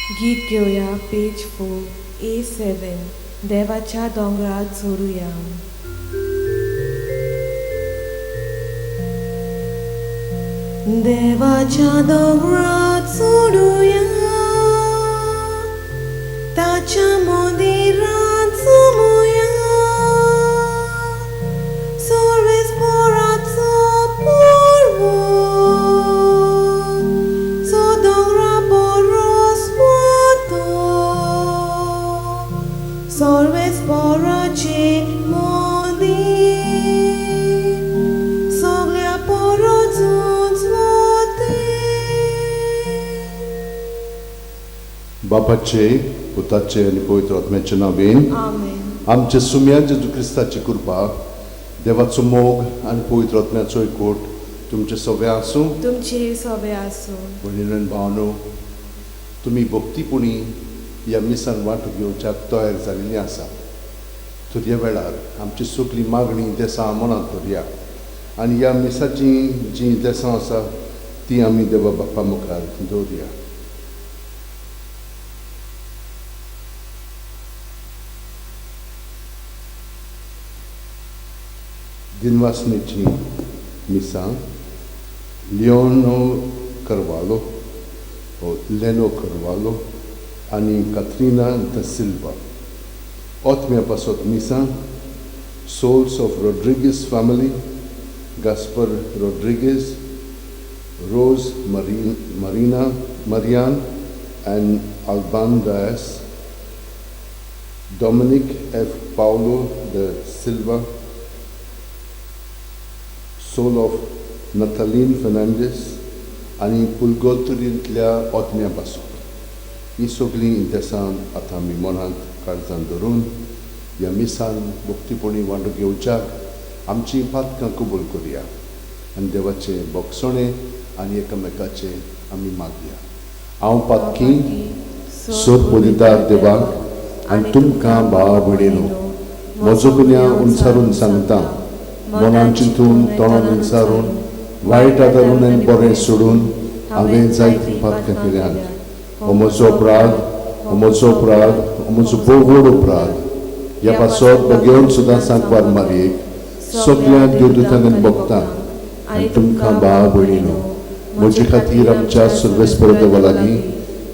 गीत घेवया पेज 4 A7 देवाच्या दोंगरार चोरुया. देवाच्या दोंगरार चोरुया, ताच्या मंदिरांत जमुया, सर्वेस्पराचो पर्वत जो दोंगरा परस वता, सर्वेस्पराचें मंदीर सगळ्या परस वते. बापाचे, पुताचे आनी पवित्र आत्म्याचे नांवेन आमेन. आमचे सुम्या जेजू क्रिस्ताची कृपा, देवाचो मोग आनी पवित्र आत्म्याचो एकवट तुमचे सगळे आसूं. तुमचे सगळे आसूं. भयणीन भावनो, तुमी भक्तीपुणी ह्या मिसान वांटो घेवच्याक तयार जाल्ली आसा. तर ह्या वेळार आमची सगळी मागणी देसां मनांत धरया आनी ह्या मिसाची जी देसां आसा ती आमी देवा बाप्पा मुखार दवरया. दिनवासनेची मिसां लियोनो करवालो, लेनो करवालो आनी कात्रिना the Silva. ओतम्या पासत मिसां souls of Rodrigues family, Gaspar Rodrigues, Rose Marina Marian and Alban Dias, Dominic F Paulo da Silva, soul of Nathaline Fernandes आनी पुलगोतुरींतल्या ओतम्या पासून. ही सगळीं इंतेसां आतां आमी मनांत काळजान धरून ह्या मिसान भक्तीपणी वांटो घेवच्याक आमची पातकां कबूल करुया आनी देवाचें बोगसणें आनी एकामेकाचें आमी मागया. हांव पातकी सोद देवाक आनी तुमकां भावा भयणीनो म्हजो गुन्यांव उंचारून सांगता, मनान चिंतून तोंडान उंचारून वायट आदारून आनी बरें सोडून हांवें जायतीं पातकां केल्यांत. हो म्हजो अपराध, हो म्हजो अपराध, हो म्हजो भोव व्हड अपराध. ह्या पासत बगेवन सुद्दां सांकवार मारयेक सगळ्या देवदूतांक आनी भक्तांक आनी तुमकां भावा भयणीनो म्हजे खातीर आमच्या सर्वेस्पर देवा लागीं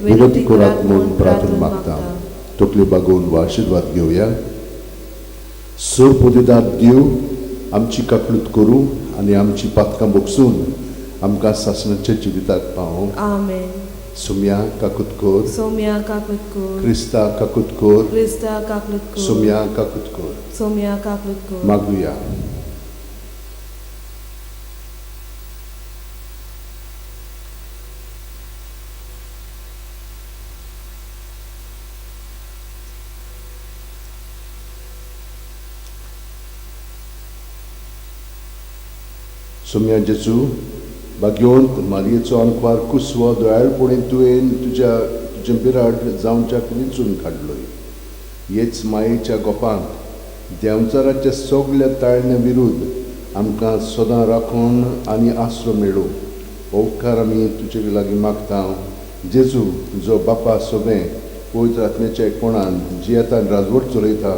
विनंती करात म्हूण प्रार्थना मागता. तकली बागोवन वा आशिर्वाद घेवया. सरपोदेदार देव आमची काकळूत करूं आनी आमची पातकां बोगसून आमकां सासणाच्या जिविताक पावों. आमेन. सुम्या काकूत कर, सोम्या काकूत कर, क्रिस्ता काकूत कर, क्रिस्ता काकूत कर, सोम्या काकूत कर. सोम्या काकूत कर. मागुया. सोम्या जेजू, भाग्यवंत मारयेचो आंकवार कुसवो दयाळपणी तुवें तुज्या तुजें बिराड जावच्याक विंचून काडलोय. हेच मायेच्या गोपांत देंवचाराच्या सगल्या ताळण्या विरुद्ध आमकां सदां राखून आनी आसरो मेळूं. उपकार आमी तुजे लागीं मागता जेजू, जो बापा सोबें पवित्र आत्म्याच्या एकपणान जियेता आनी राजवट चलयता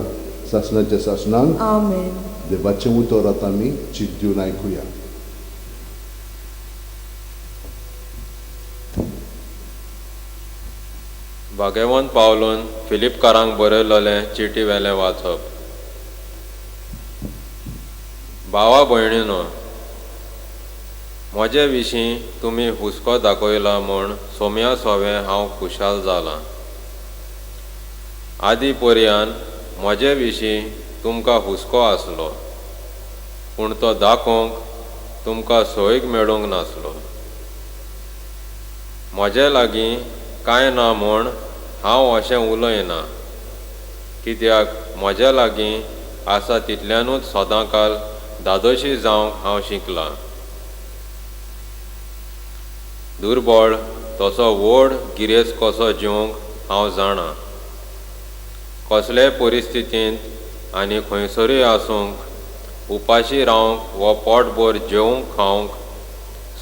सासणाच्या सासणान. आमेन. देवाचें उतर आतां आमी चीत दिवन आयकुया. भाग्यवंत पावलून फिलिपकारांक बरयलेलें चिटी वेलें वाचप. भावा भयणीनो, म्हजे विशीं तुमी हुस्को दाखयला म्हूण सोम्या सोवें हांव खुशाल जालां. आदी पर्यान म्हजे विशीं तुमकां हुस्को आसलो, पूण तो दाखोवंक तुमकां सोयीक मेळूंक नासलो. म्हजे लागीं कांय ना म्हूण हांव अशें उलयना, कित्याक म्हज्या लागीं आसा तितल्यानूच सदांकाल धादोशी जावंक हांव शिकलां. दुर्बळ तसो व्हड गिरेस्त कसो जिवंक हांव जाणा. कसलेय परिस्थितींत आनी खंयसरूय आसूंक, उपाशी रावंक वा पोटभर जेवंक खावंक,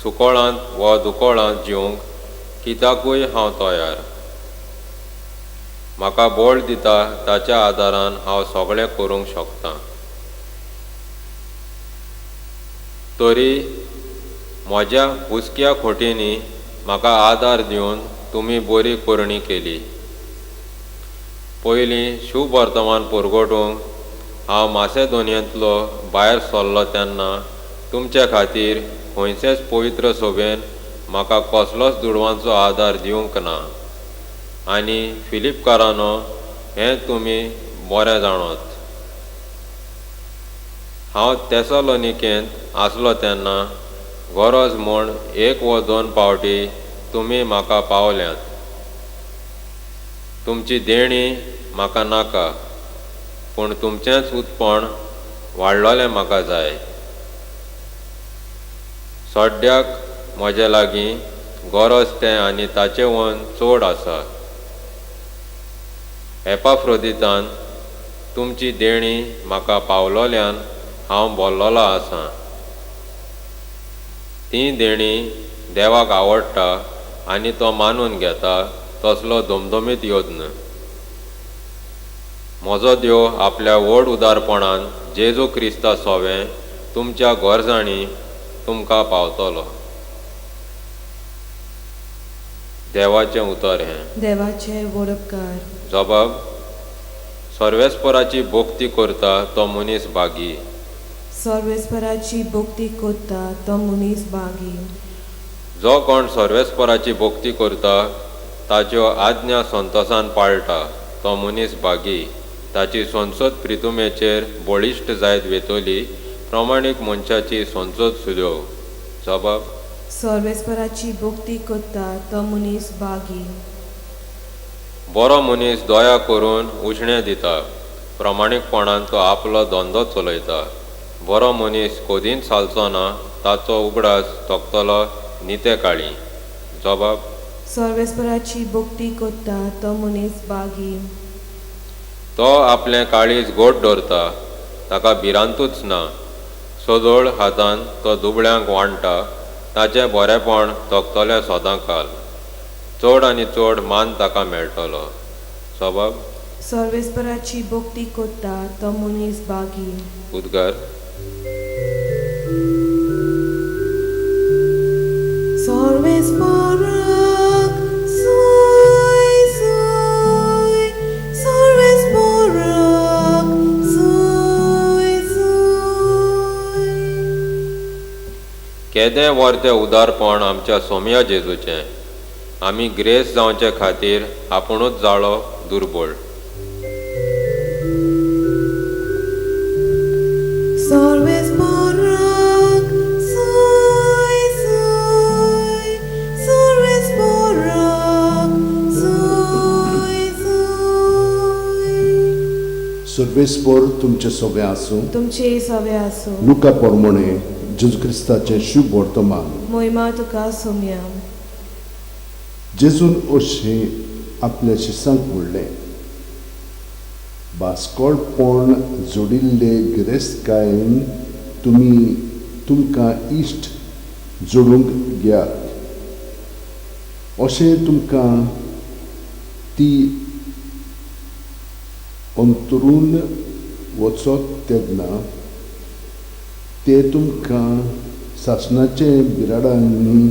सुकोळांत वा दुकोळांत जिवंक कित्याकूय हांव तयार. म्हाका बळ दिता ताच्या आदारान हांव सगळें करूंक शकतां. तरी म्हज्या हुसक्या खोटींनी म्हाका आदार दिवन तुमी बरी करणी केली. पयलीं शुभवर्तमान परगटूंक हांव मासेदोनियेंतलो भायर सरलो तेन्ना तुमचे खातीर खंयचेच पवित्र सभेन म्हाका कसलोच दुडवांचो आदार दिवंक ना. आनी फिलिपकारानो, हें तुमी बरें जाणत. हांव तेसलोनिकेंत आसलो तेन्ना गरज म्हूण एक व दोन पावटी तुमी म्हाका पावल्यात. तुमची देणी म्हाका नाका, पूण तुमचेंच उत्पन्न वाडलोलें म्हाका जाय. सद्याक म्हजे लागीं गरज तें आनी ताचेवन चड आसा. एपाफ्रोदितान तुमची देणी म्हाका पावलोल्यान हांव भरलोलो आसां. ती देणी देवाक आवडटा आनी तो मानून घेता तसलो धमधमीत यत्न. म्हजो देव आपल्या व्हड उदारपणान जेजू क्रिस्ता सोवें तुमच्या गरजांनी तुमकां पावतलो. देवाचें उतर हें. देवाचे वडपकार. जबाब, सर्वेस्पराची भक्ती करता तो मनीस भागी. सर्वेस्पराची भक्ती करता तो मनीस भागी. जो कोण सर्वेस्पराची भक्ती करता, ताच्यो आज्ञा संतोसान पाळटा तो मनीस भागी. ताची संसद प्रितुमेचेर बळिश्ट जायत वेतली, प्रमाणीक मनशाची संसद सुदेव. जबाब, सर्वेस्पराची भक्ती करता तो मनीस भागी. बरो मनीस दया करून उश्णें दिता, प्रमाणीकपणान तो आपलो धंदो चलयता. बरो मनीस कदींच हालचो ना, ताचो उगडास तकतलो निते काळी. जबाब, सर्वेस्पराची भक्ती करता तो मनीस भागी. तो आपलें काळीज गोड दवरता, ताका भिरांतूच ना. सदळ हातान तो दुबळ्यांक वांट्टा, ताचें बरेपण तकतलें सदांकाल. चड आनी चड मान ताका मेळटलो. जबाब, सर्वेस्पराची भक्ती करता तो मनीस भागी. उद्गार, सर्वेस्पराक सुय सुय, सर्वेस्पराक सुय सुय. केदें वर्तें उदारपण आमच्या सोम्या जेजूचें. आमी ग्रेस जावचे खातीर आपुणूच जालो दुर्बळ. सर्वेस्पराक सुय सुय, सर्वेस्पराक सुय सुय. सर्वेस्पर तुमचे सोबें आसूं. तुमचे सवे आसूं. लुका पोरमोणे जेजू क्रिस्ताचें शुभ वर्तमान. मोहिमा तुका सोम्या. जेजून अशें आपल्या शिसांक म्हणलें, बास्कळपण जोडिल्ले गिरेस्तकायेन तुमी तुमकां इश्ट जोडूंक घेयात, अशें तुमकां ती अंतरून वचत तेन्ना ते तुमकां सासणाचे बिराडांनी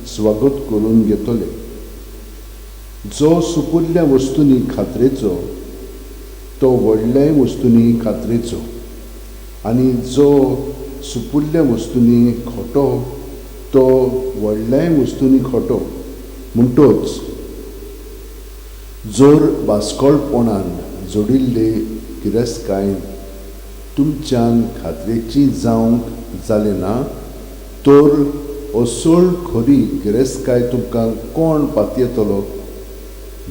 स्वागत करून घेतले. जो सुपुल्ल्या वस्तूंनी खात्रेचो तो व्हडल्याय वस्तूंनी खात्रेचो, आनी जो सुपुल्ल्या वस्तूंनी खोटो तो व्हडल्याय वस्तूंनी खोटो. म्हणटोच जर बास्कळपणान जोडिल्ले गिरेस्तकायेन तुमच्यान खात्रेची जावंक जालें ना, तर असळ खरी गिरेस्तकाय तुमकां कोण पातयेतलो?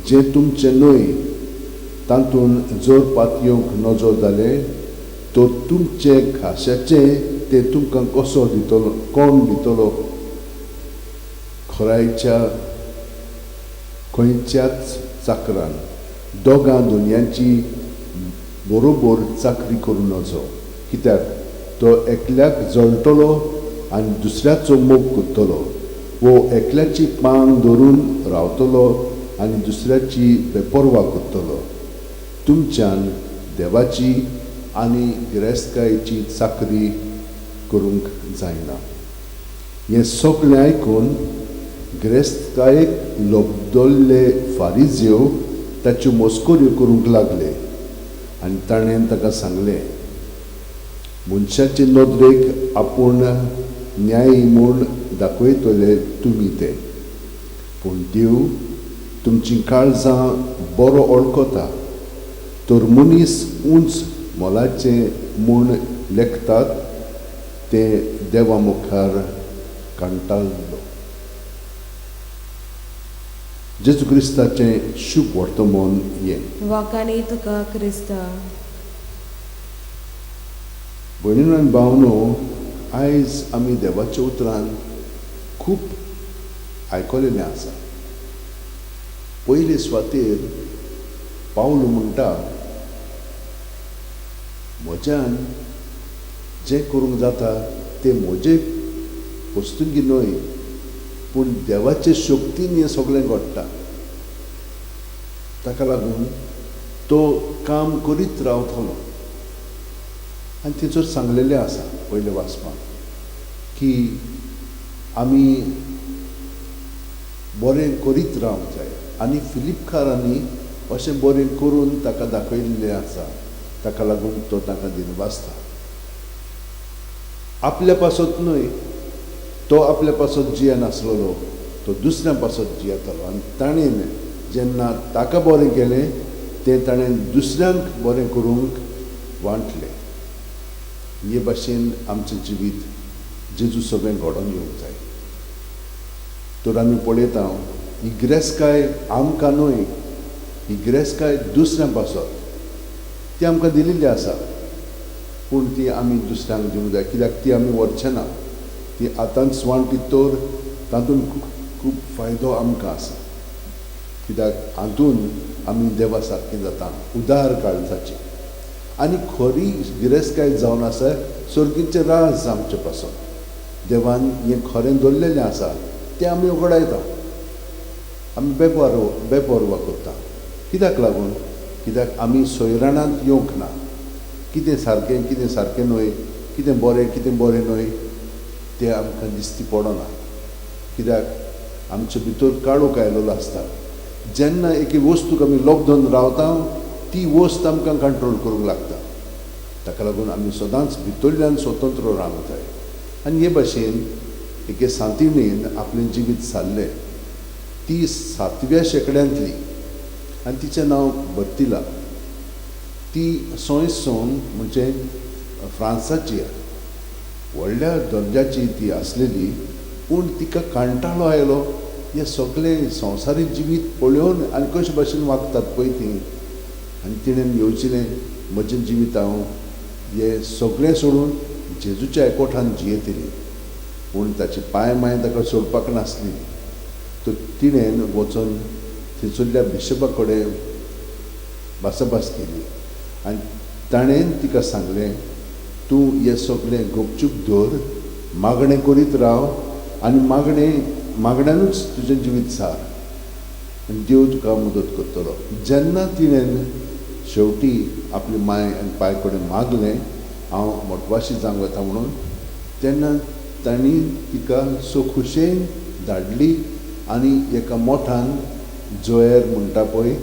जें तुमचें न्हय तातूंत जर पातयेवंक नजो जालें तर तुमचें खाश्याचें तें तुमकां कसो दितलो, कोण दितलो? खरायच्या खंयच्याच चाकरान दोगां दुनियांची बरोबर चाकरी करूं नजो, कित्याक तो एकल्याक जळटलो आनी दुसऱ्याचो मोग करतलो, वो एकल्याची पांग धरून रावतलो आनी दुसऱ्याची बेपर्वा करतलो. तुमच्यान देवाची आनी गिरेस्तकायेची चाकरी करूंक जायना. हें सगळें आयकून गिरेस्तकायेक लोबदल्ले फारिजेव ताच्यो मस्कऱ्यो करूंक लागले आनी ताणें ताका सांगलें, मनशाचे नदरेक आपूण न्यायी म्हूण दाखयतले तुमी ते, पूण देव तुमचीं काळजां बरो वळखता. तर मनीस उंच मोलाचें म्हूण लेखतात तें देवा मुखार कांटाळलो. जेजू क्रिस्ताचें शुभ वर्तमान हें. वाकानी तुका क्रिस्ता. भयणीनो आनी भावनो, आयज आमी देवाच्या उतरान खूब आयकलेलें आसा. पयले सुवातेर पावलो म्हणटा, म्हज्यान जें करूंक जाता तें म्हजे वस्तुंगी न्हय, पूण देवाचे शक्तीन हें सगळें घडटा. ताका लागून तो काम करीत रावतलो. आनी थंयसर सांगलेलें आसा पयले वाचपाक की आमी बरें करीत रावंक जाय. आनी फिलिपकारांनी अशें बरें करून ताका दाखयल्लें आसा. ताका लागून तो ताका दिनवासता. आपल्या पासत न्हय, तो आपल्या पासत जियेनासलेलो, तो दुसऱ्या पासत जियेतालो. आनी ताणें जेन्ना ताका बरें केलें तें ताणें दुसऱ्यांक बरें करूंक वांटलें. हे भाशेन आमचें जिवीत जेजू सगळें घडोवन येवंक जाय. तर आमी पळयता ही गिरेस्तकाय आमकां न्हय, ही गिरेस्तकाय दुसऱ्यां पासत ती आमकां दिल्ली आसा, पूण ती आमी दुसऱ्यांक दिवंक जाय. कित्याक ती आमी व्हरचे ना, ती आतांच वांटीत तर तातूंत खूब फायदो आमकां आसा. कित्याक हातून आमी देवा सारकें जाता, उदार काळजाची आनी खरी गिरेस्तकाय जावन आसा सर्गीचें राज आमचे पासत. देवान हें खरें दवरलेलें आसा तें आमी उगडायता, आमी बेपर्वा करता. कित्याक लागून? कित्याक आमी सोयराणांत येवंक ना. कितें सारकें कितें सारकें न्हय, कितें बरें कितें बरें न्हय तें आमकां दिश्टी पडना. कित्याक आमचे भितर काळोख आयलेलो आसता. जेन्ना एके वस्तूक आमी लॉकडावन रावता ती वस्त आमकां कंट्रोल करूंक लागता. ताका लागून आमी सदांच भितरल्यान स्वतंत्र रावंक जाय. आनी हे भाशेन एके सांतिणेन आपलें जिवीत सारलें. ती 7व्या शेंकड्यांतली आनी तिचें नांव बत्तिला. ती सोंयसोन म्हणजे फ्रांसाची व्हडल्या दर्जाची ती आसलेली, पूण तिका कांटाळो आयलो हें सगळें संवसारीक जिवीत पळोवन आनी कशे भाशेन वागतात पळय ती. आनी तिणें येवजिलें म्हजें जिवीत हांव हें सगळें सोडून जेजूच्या एकवठान जियेतली. पूण ताची पांय माय ताका सोडपाक नासली. तर तिणें वचून थंयसरल्या बिशपा कडेन भासाभास केली आनी ताणें तिका सांगलें, तूं हें सगळें गुपचूप दवर, मागणें करीत राव आनी मागण्यानूच तुजें जिवीत सार आनी देव तुका मदत करतलो. जेन्ना तिणें शेवटी आपली माय आनी पाय कडेन मागलें हांव मोटवाशी जावंक वता म्हणून, तेन्ना तांणी तिका सो खुशेन धाडली आनी एका मोठान जोयर म्हणटा पळय,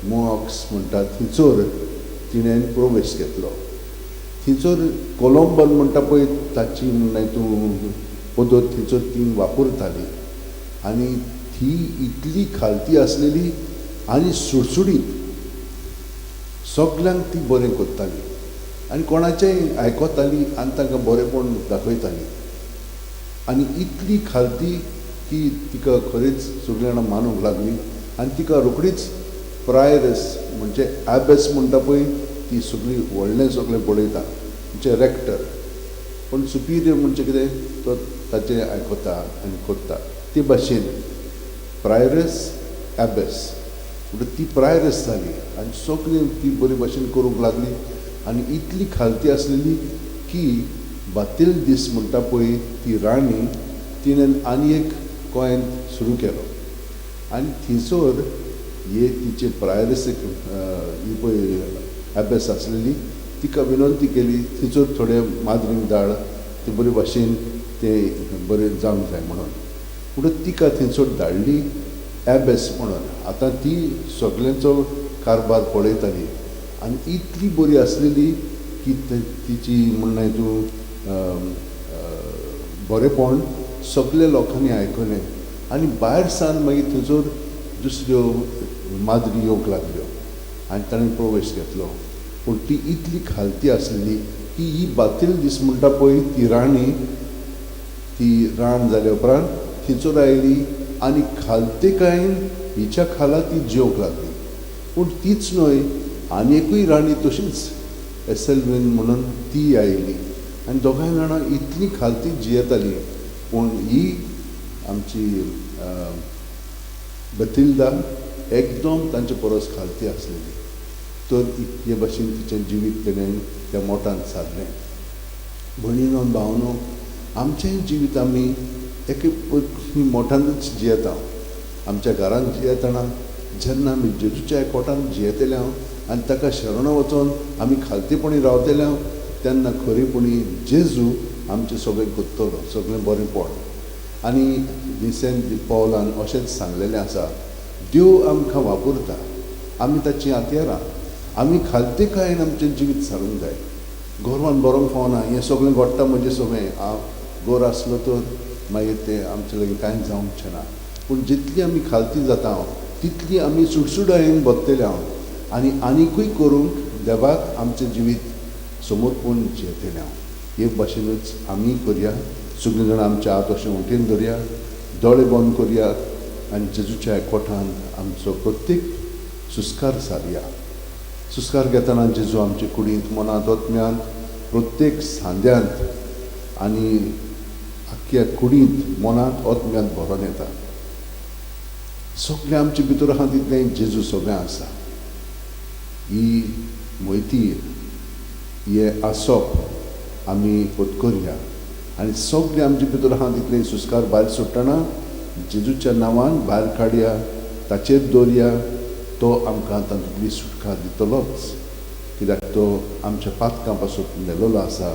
मोक्स म्हणटा, थंयसर तिणें प्रवेश घेतलो. थंयसर कोलंबन म्हणटा पळय ताची म्हणल्यार तूं पद्दत थंयसर ती वापरताली आनी ती इतली खालती आसलेली आनी सुडसुडीत, सगल्यांक ती बरें करताली आनी कोणाचेंय आयकताली आनी तांकां बरेंपण दाखयताली. आनी इतली खालती की तिका खरेंच सगळीं जाणां मानूंक लागली आनी तिका रोखडीच प्रायरस म्हणजे एबेस म्हणटा पळय ती सगळी व्हडलें सगळें पळयता म्हणजे रेक्टर, पूण सुपिरियर म्हणजे कितें तो ताचें आयकता आनी करता. ते भाशेन प्रायरस एबेस म्हणटा ती प्रायरस जाली आनी सगळें ती बरे भाशेन करूंक लागली आनी इतली खालती आसलेली की बातील दीस म्हणटा पळय ती राणी तिणें आनी एक कॉयन सुरू केलो आनी थंयसर हे तिचे प्रायरसीक ही पळय अभ्यास आसलेली तिका विनंती केली तिचो थोडे माद्रींक धाड ते बरे भाशेन ते बरें जावंक जाय म्हणून. पूण तिका थंयसर धाडली एबेस म्हणून. आतां ती सगल्यांचो कारभार पळयताली आनी इतली बरी आसलेली की तिची म्हणणें तूं बरेंपण सगल्या लोकांनी आयकलें आनी भायर सावन मागीर थंयसर दुसऱ्यो माद्री येवंक लागल्यो आनी ताणें प्रवेश घेतलो. पूण ती इतली खालती आसलेली की ही बातील दीस म्हणटा पळय ती राणी ती राण जाल्या उपरांत थंयसर आयली आनी खालतेकायेन हिच्या खाला ती जेवंक लागली. पूण तीच न्हय आनी एकूय राणी तशीच एसेल्वीन म्हणून ती आयली आनी दोगांय जाणां इतली खालती जियेताली. पूण ही आमची बतिल्दा एकदम तांचे परस खालती आसलेली. तर हे भाशेन तिचें जिवीत तेणें त्या मोटान सारलें. भयणीनो भावनो आमचेंय जिवीत आमी एके मोठानूच जियेता. आमच्या घरांत जियेतना जेन्ना आमी जेजूच्या एकवटान जियेतले हांव आनी ताका शरण वचोन आमी खालतेपणी रावतले हांव तेन्ना खरेपणी जेजू आमचें सगळें करतलो, सगळें बरें पड. आनी विसेंत पावलान अशेंच सांगलेलें आसा, देव आमकां वापरता, आमी ताचीं हत्यारां, आमी खालतेकायेन आमचें जिवीत सारूंक जाय. गोरवान बरोवंक फावना, हें सगळें घडटा म्हजें सगळें हांव गोर आसलो तर मागीर तें आमचे लागीं कांय जावचें ना. पूण जितली आमी खालती जाता तितली आमी सुडसुडायेन बदतले हांव आनी आनिकूय करूंक देवाक आमचें जिवीत समर्पण जियेतलें हांव. हे भाशेनूच आमी करया. सगळीं जाणां आमच्या हात अशें उंटेन धरया, दोळे बंद करया आनी जेजूच्या एकवटान आमचो प्रत्येक सुस्कार सारया. सुस्कार घेतना जेजू आमचे कुडींत, मनांत, आत्म्यांत, प्रत्येक सांद्यांत आनी आख्ख्या कुडींत, मनांत, आत्म्यांत भरोन येता. सगळें आमचे भितर आहा तितलें जेजू सगळें आसा. ही म्हायती हे आसप आमी पत्करया आनी सगळें आमचे भितर आहा तितलें सुस्कार भायर सोडटना जेजूच्या नांवान भायर काडया, ताचेर दवरया, तो आमकां तातूंतली सुटका दितलोच. कित्याक तो आमच्या पातकां पासून मेलोलो आसा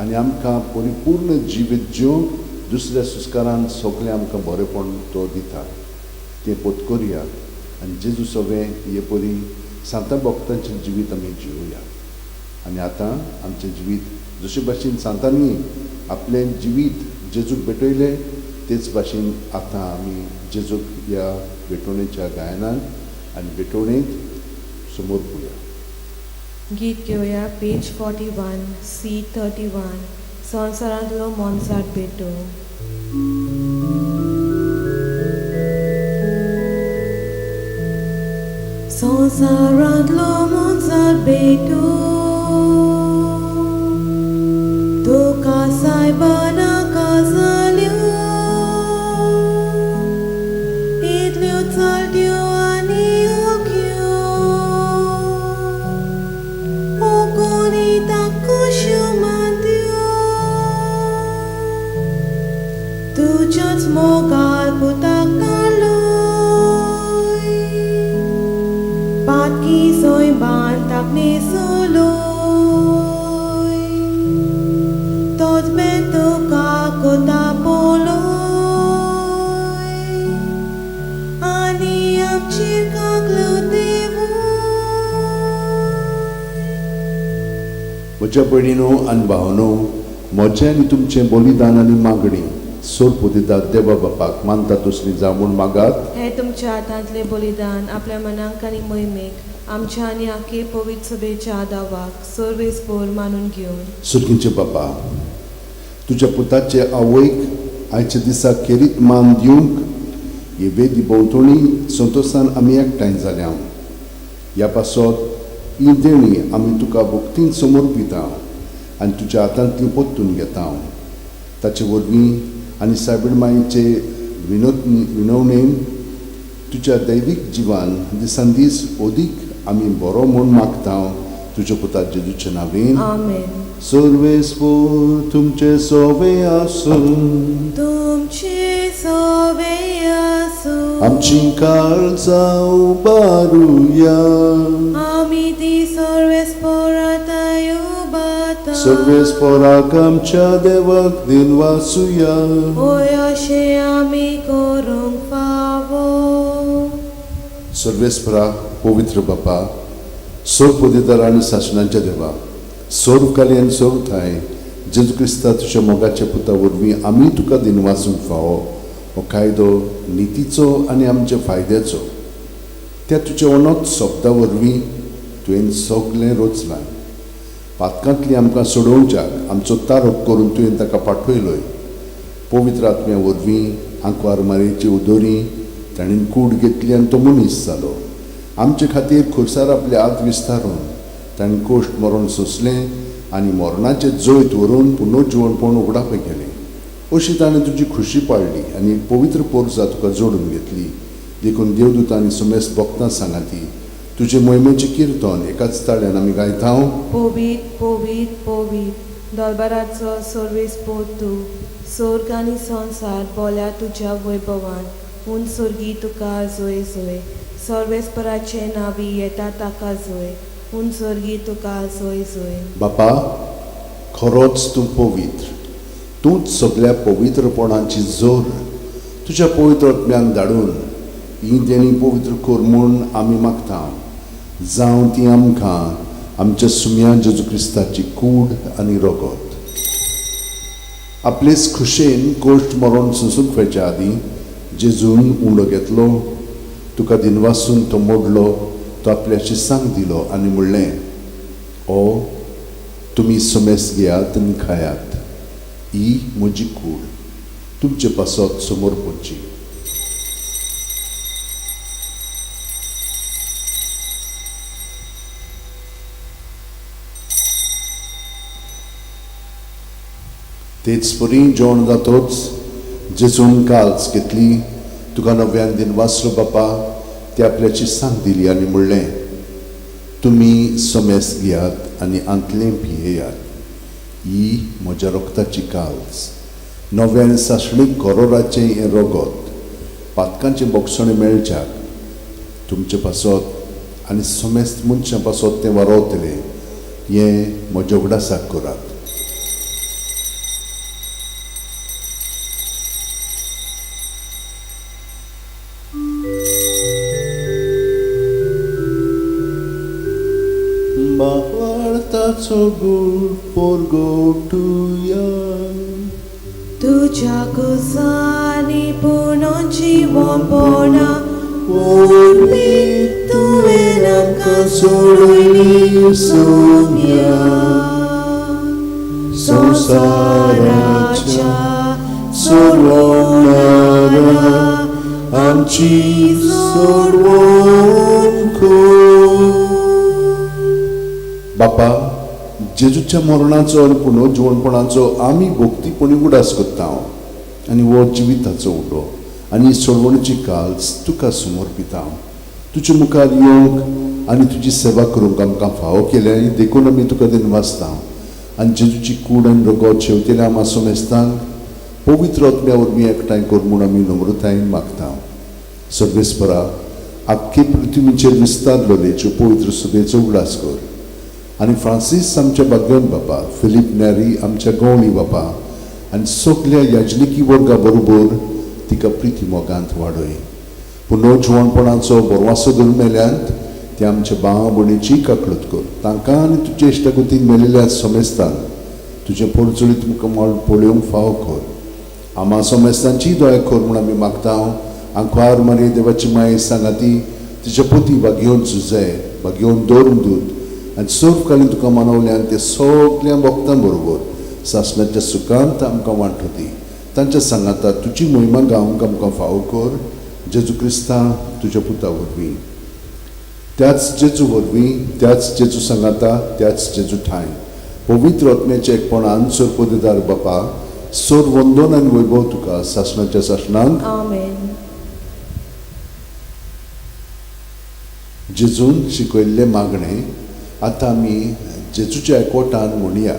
आनी आमकां परिपूर्ण जिवीत जिवंक दुसऱ्या सुस्कारान सगळें आमकां बरेंपण तो दिता. तें पत्करया आनी जेजू सगळें हे परी सांता भक्तांचें जिवीत आमी जिवया. आनी आतां आमचें जिवीत जशे भाशेन सांतांनी आपलें जिवीत जेजूक भेटयलें तेच भाशेन आतां आमी जेजूक ह्या भेटवणेच्या गायनान आनी भेटवणेंत समर्पुया. गीत घेवया पेज 41 C 31 संवसारांतलो मोनसाट भेटो. संवसारांतलो मोनसाट भेटो तुका सायबा नाका जाल्यो इतल्यो चलत्यो आनी ओक्यो ओकोनी ताकश्यो मानत्यो तुज्याच मोगाल पुताक धाडलोय पातकी सोयबान ताकने सोलोय तोच बेन तुका कोता पोलोय आनी आमचेर कागलो देवूय. म्हज्या भयणीनो आनी भावनो, म्हजें आनी तुमचें बलिदान आनी मागणी सोरपुदिदार देवा बापाक मानता दुसरी जावं म्हूण मागात. हे तुमच्या हातांतलें बलिदान आपल्या मनाक आनी मोहिमेक आमच्या आनी आखे पवित्र सभेच्या आदावाक सर्वेस्पोर मानून घेवन. सुर्गींचे बापा, तुज्या पुताचे आवयक आयच्या दिसा खेरीत मान दिवंक हे वेदी भोंवतणी संतोशान आमी एकठांय जाल्या. ह्या पासत ही देणी आमी तुका भक्तीन समर्पिता आनी तुज्या हातांतली परतून घेता. ताचे वरवीं आनी सायबीण माईचे विनवणेन तुज्या दैवीक जिवान दिसान दीस अदीक आमी बरो म्हूण मागता. तुज्या पुता जेजूच्या नांवेन आमेन. सर्वेस्पोर तुमचे सोवे आसूं. तुमचे सोवे आसूं. आमची काळजां उबारुया. आमी ती सर्वेस्पोराताय उबाता. सर्वेस्पोराक आमच्या देवाक दिनवासुया. होय अशें आमी करूंक फावो. सर्वेस्परा पवित्र बापा, सर्व पदिदार आनी सासणांच्या देवा, सर्व काली आनी सर्व ठांय जेजू क्रिस्ता तुज्या मोगाच्या पुता वरवीं आमी तुका दिनवासूंक फावो हो कायदो नितीचो आनी आमच्या फायद्याचो. त्या तुज्या अनोत शब्दा वरवीं तुवें सगळें रचलां. पातकांतली आमकां सोडोवच्याक आमचो तारोप करून तुवें ताका पाठयलोय. पवित्र आत्म्या वरवीं आंकवार मारयेची उदोरी ताणें कूड घेतली आनी तो मनीस जालो. आमचे खातीर खुर्सार आपले हात विस्तारून ताणें कोश्ट मरण सोंसलें आनी मरणाचें जैत व्हरून पुनर्जिवणपण उगडापें केलें. अशी ताणें तुजी खुशी पाळ्ळी आनी एक पवित्र पोरसा तुका जोडून घेतली. देखून देवदूत आनी समेस्त भक्तां सांगाती तुजे मोहिमेचें किर्तन एकाच ताळ्यान आमी गायता. पवीत पवीत पवीत दरबाराचो सर्वेस्पोर तूं, स्वर्ग आनी संवसार बोल्या तुज्या वैभवान. उंच स्वर्गी तुका जोय जोय. सर्वेस्पराचें नांवी येता ताका जोय. उंच स्वर्गी तुका जोय जोय. बापा, खरोच तूं पवित्र, तूंच सगळ्या पवित्रपणाची जोर. तुज्या पवित्र आत्म्याक धाडून ही देणी पवित्र कर म्हूण आमी मागता. जावं ती आमकां आमच्या सुम्या जेजू क्रिस्ताची कूड आनी रगत. आपलेच खुशेन कोश्ट मरण सोंसूंक वचच्या आदीं जेजून उंडो घेतलो, तुका दिनवासून तो मोडलो, तो आपल्याची सांग दिलो आनी म्हणलें, ओ तुमी समेस घेयात आनी खायात, ही म्हजी कूड तुमचे पासत समोर पडची. तेच परी जेवण जातोच जेजून काल्स घेतली, तुका नव्यान दिनवासलो बापा, ती आपल्याची सांग दिली आनी म्हणलें, तुमी समेस घेयात आनी आंतलें पियेयात, ही म्हज्या रक्ताची काल्स, नव्यान सासणीक करोराचें हें रगत पातकांचें बोगसणें मेळच्याक तुमचे पासत आनी समेस्त मनशां पासत तें वारोवतलें, हें म्हज्या उगडासाक करात. भावार्थाचो गूण परगटुया. तुज्या कुसांनी पुनर्जिवणपणा वरवीं तुवें आमकां सोडयली सोम्या. संवसाराच्या सोडवणारा आमची सोडवण कर. बापा, जेजूच्या मरणाचो आनी पुनर्जिवणपणाचो आमी भक्तीपणी उगडास करता आनी हो जिविताचो उडो आनी सोडवणेची काल्स तुका समर्पिता. तुजे मुखार येवंक आनी तुजी सेवा करूंक आमकां फावो केल्या देखून आमी तुका दिनवासता. आनी जेजूची कूड आनी रगत शेवतेल्या आमा समेस्तांक पवित्र आत्म्या वरवीं एकठांय कर म्हूण आमी नम्रतायेन मागता. सर्वेस्परा, आख्खे पृथ्वीचेर विस्तारलेलेच्यो पवित्र सभेचो उगडास कर आनी फ्रांसीस आमच्या भाग्यवन बापा, फिलीप नॅरी आमच्या गवळी बापा आनी सगल्या याजनिकी वर्गा बरोबर तिका प्रिती मोगांत वाडय. पुनर्जिवणपणाचो बरवासो धरून मेल्यांत ते आमच्या भाव भयणीची काकळूत कर. तांकां आनी तुजे इश्टागतीन मेळिल्ल्या समेस्तांक तुजें पोरचुळीत मुखामळ पळोवंक फावो कर. आमा समेस्तांची दया कर म्हूण आमी मागता. आंकवार मारये देवाची माये सांगाती तिच्या पोती भाग्योवन सुजय, भाग्योवन दवरून दूत आनी सर्व कालीन तुका मानवल्यान ते सगल्या भक्तां बरोबर सासणाच्या सुखांत आमकां वांटो दी. तांच्या सांगाता तुजी मोहिमा गावंक आमकां फावो कर. जेजू क्रिस्ता तुज्या पुता वरवीं, त्याच जेजू वरवीं, त्याच जेजू सांगाता, त्याच जेजू ठांय पवित्र आत्म्याच्या एकपणान सर्वपदेदार बापा, सर्व वंदन आनी वैभव तुका सासणाच्या सासणांक. आमेन. जेजून शिकयल्लें मागणें आतां आमी जेजूच्या एकवटान म्हणया.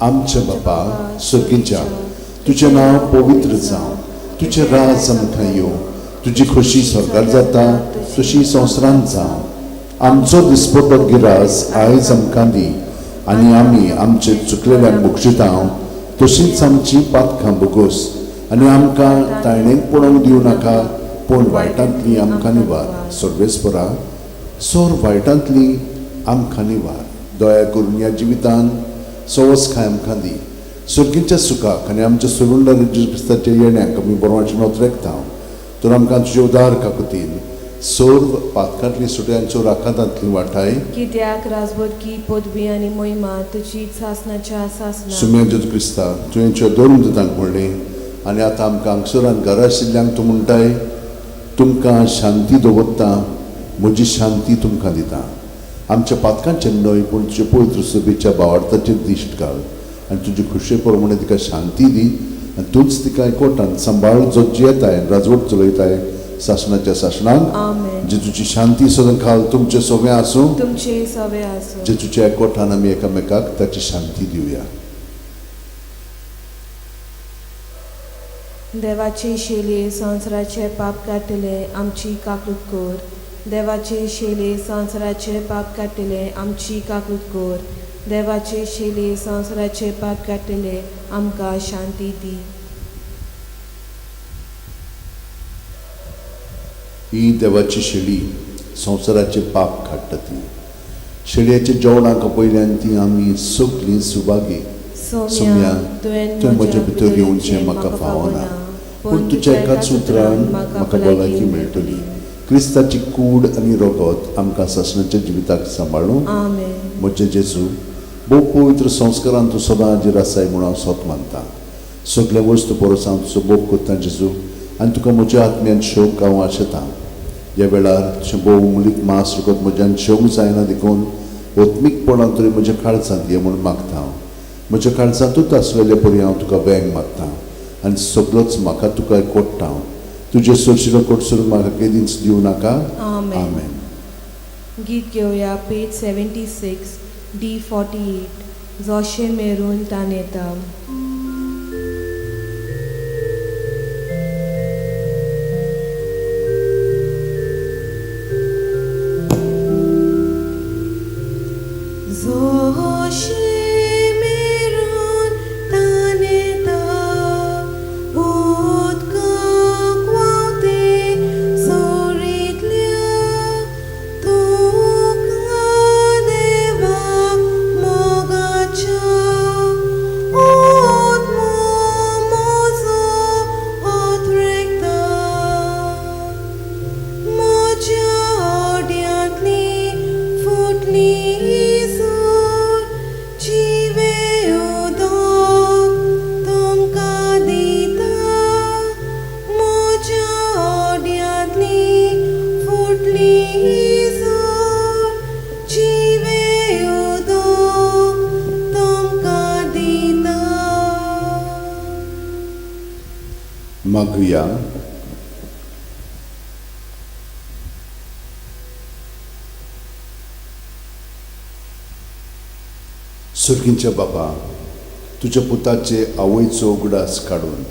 आमच्या बापा सर्गीच्या, तुजें नांव पवित्र जावं, तुजें राज आमकां येवं, तुजी खोशी स्वर्गार जाता तशी संवसारांत जावं. आमचो दिसपटो गिरास आयज आमकां दी आनी आमी आमचे चुकलेल्यांक बक्षिता तशींच आमची पातकां भोगोस आनी आमकां ताळणेक पडोवंक दिवं नाका, पूण वायटांतली आमकां निवार. सर्वेस्परा, सोर वायटांतली आमकां निवार. दया करून ह्या जिवितान सवस खाय आमकां दी. सर्गीच्या सुखाक आनी आमच्या सोडून जेजू क्रिस्ताच्या येण्याक आमी बरोवाचें नोतरेकता. तर आमकां तुजे उदार काकुतीन सर्व पातकांतली सुट्यांचो राखातांतली वाठाय. कित्याक राजबोधकी पदवी आनी महिमा तुजी सासनाच्या सासना. सुम्या जेजू क्रिस्ता, तुवें दोन दुतांक म्हणलें आनी आतां आमकां हांगसरान घरा आशिल्ल्यांक तूं म्हणटाय, तुमकां शांती दवरता, म्हजी शांती तुमकां दिता. आमच्या पातकांचें न्हय पूण तुजे पवित्र सभेच्या भावार्थाचेर दिश्ट घाल आनी तुजे खुशे प्रमाणे तिका शांती दी आनी तूंच तिका एकवटान सांबाळ जो जियेताय राजवट चलयताय सासणाच्या सासणाक. जेजूची शांती सदांकाल तुमचे सगळें आसूं. तुमचे सगळें आसूं. जेजूच्या एकवटान आमी एकामेकाक ताची शांती दिवया. देवाचे शेले संवसाराचे पाप काडटले आमची काकूत कर. देवाचे शेले संवसाराचे पाप काडटले आमची काकूत कर. देवाचे शेले संवसाराचे पाप काडटले आमकां शांती दी. ही देवाची शेळी संवसाराचे पाप काडटा. ती शेळयेच्या जेवणाक पयल्यान ती आमी सगळीं सुभागी. सोम्या, तुवें म्हज्या भितर येवचें म्हाका फावना, पूण तुज्या एकाच उतरान म्हाका भलायकी मेळटली. क्रिस्ताची कूड आनी रगत आमकां सासणाच्या जिविताक सांबाळूं. म्हजे जेजू, भोव पवित्र संस्कारान तूं सदां हाजीर आसाय म्हूण हांव सोत मानता. सगल्या वस्तू परस हांव तुजो मोग करता जेजू आनी तुका म्हज्या आत्म्यान शोक हांव आशेतां. ह्या वेळार तुजें भोव मुलीक मास रगत म्हज्यान शेवंक जायना देखून ओत्मीकपणान तरी म्हज्या काळजांत ये म्हूण मागता हांव. म्हज्या काळजांतूच आसलेले परी हांव तुका वेंग मारता आनी सगळोच म्हाका तुका कोट्टा हांव. तुजे सोरशिलो कोटसरूंक म्हाका केदींच दिवं नाका. आमेन. गीत घेवया पेज 76 D 48. जोशे मेरून तानेता. मागुया. सर्गींच्या बाबा, तुज्या पुताचे आवयचो उगडास काडून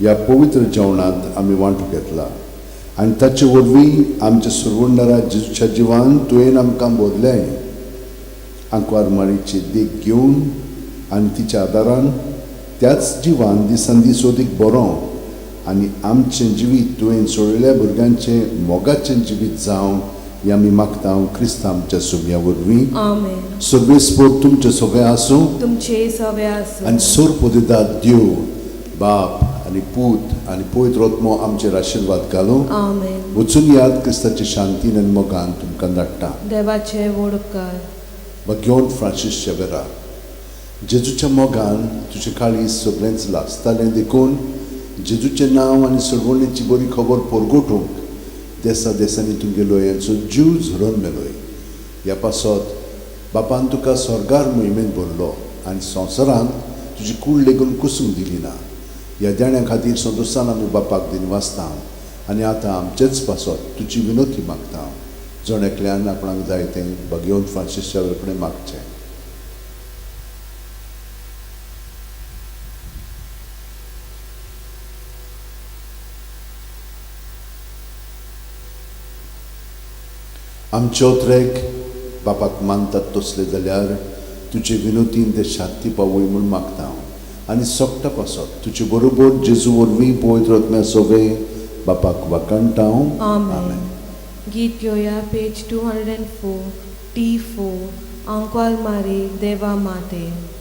ह्या पवित्र जेवणांत आमी वांटो घेतला आनी ताचे वरवीं आमच्या सुरवंडरा जेजूच्या जिवान तुवें आमकां बदलें. आंकवार मारीची देख घेवन आनी तिच्या आदारान त्याच जिवान दिसान दीस अदीक बरो आनी आमचें जिवीत तुवें सोडलेल्या भुरग्यांचें मोगाचें जिवीत जावं हें आमी मागता क्रिस्तांव आमच्या सुम्या वरवीं. सर्वेस्पोर तुमचें सगळें आसूं. तुमचें सगळें आसूं. आनी सोर पदिदाद देव बाप आनी पूत आनी पवित्र आत्मो आमचेर आशिर्वाद घालूं. वचून याद क्रिस्ताची शांतीन आनी मोगान तुमकां धाडटा. देवाचे व्हड उपकार. भगवंत फ्रांसीस शेवेरा, जेजूच्या मोगान तुजें काळीज सगळेंच लासतालें देखून जेजूचें नांव आनी सोडवणेची बरी खबर परगटूंक देसा देसांनी तुमगेलो यांचो जीव झरोवन मेलोय. ह्या पासत बापान तुका स्वर्गार मोहिमेंत भरलो आनी संवसारांत तुजी कूड लेगून कुसूंक दिली ना. ह्या देण्या खातीर संतोशान आमी बापाक दिनवासता आनी आतां आमचेच पासत तुजी विनोती मागता. जण एकल्यान आपणाक जाय तें भगवंत फ्रांसीस शावेर कडेन मागचें. आमचे ओत्रेक बापाक मानतात तसले जाल्यार, तुजे विनोतीन ते शात्ती पावय म्हण मागतांव, आनी सगटा पासत तुजे बरोबर जेजू वरवीं पवित्र आत्म्या सवें बापाक वाखाणतांव. आमेन. गीत घेवया पेज 204 T4, आंकवार मारी देवा माते.